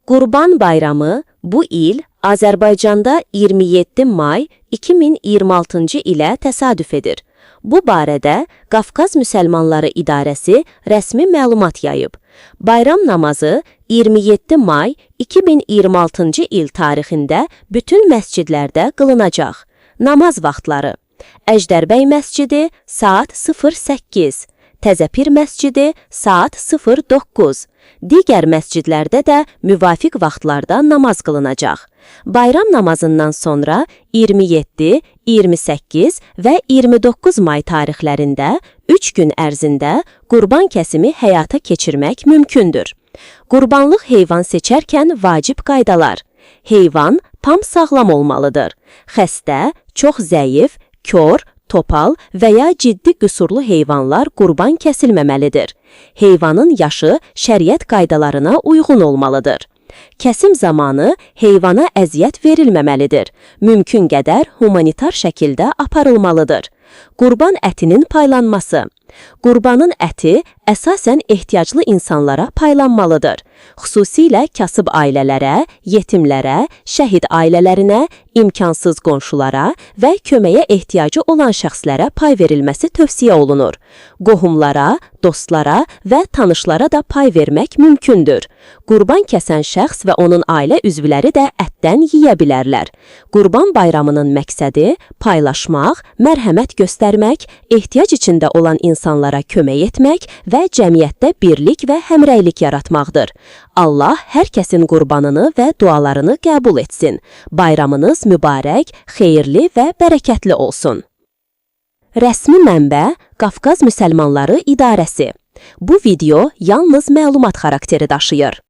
Qurban Bayramı bu il Azərbaycanda 27 may 2026-cı ilə təsadüf edir. Bu barədə Qafqaz Müsəlmanları İdarəsi rəsmi məlumat yayıb. Bayram namazı 27 may 2026-cı il tarixində bütün məscidlərdə qılınacaq. Namaz vaxtları: Əjdərbəy məscidi saat 08, Təzəpir məscidi saat 09. Digər məscidlərdə də müvafiq vaxtlarda namaz qılınacaq. Bayram namazından sonra 27, 28 və 29 may tarixlərində 3 gün ərzində qurban kəsimi həyata keçirmək mümkündür. Qurbanlıq heyvan seçərkən vacib qaydalar. Heyvan tam sağlam olmalıdır. Xəstə, çox zəif, kor, topal və ya ciddi qüsurlu heyvanlar qurban kəsilməməlidir. Heyvanın yaşı şəriət qaydalarına uyğun olmalıdır. Kəsim zamanı heyvana əziyyət verilməməlidir. Mümkün qədər humanitar şəkildə aparılmalıdır. Qurban ətinin paylanması. Qurbanın əti əsasən ehtiyaclı insanlara paylanmalıdır. Xüsusilə kasıb ailələrə, yetimlərə, şəhid ailələrinə, imkansız qonşulara və köməyə ehtiyacı olan şəxslərə pay verilməsi tövsiyə olunur. Qohumlara, dostlara və tanışlara da pay vermək mümkündür. Qurban kəsən şəxs və onun ailə üzvləri də ətdən yeyə bilərlər. Qurban Bayramının məqsədi paylaşmaq, mərhəmət göstərmək, ehtiyac içində olan insanlara kömək etmək və cəmiyyətdə birlik və həmrəylik yaratmaqdır. Allah hər kəsin qurbanını və dualarını qəbul etsin. Bayramınız mübarək, xeyirli və bərəkətli olsun. Rəsmi mənbə: Qafqaz Müsəlmanları İdarəsi. Bu video yalnız məlumat xarakteri daşıyır.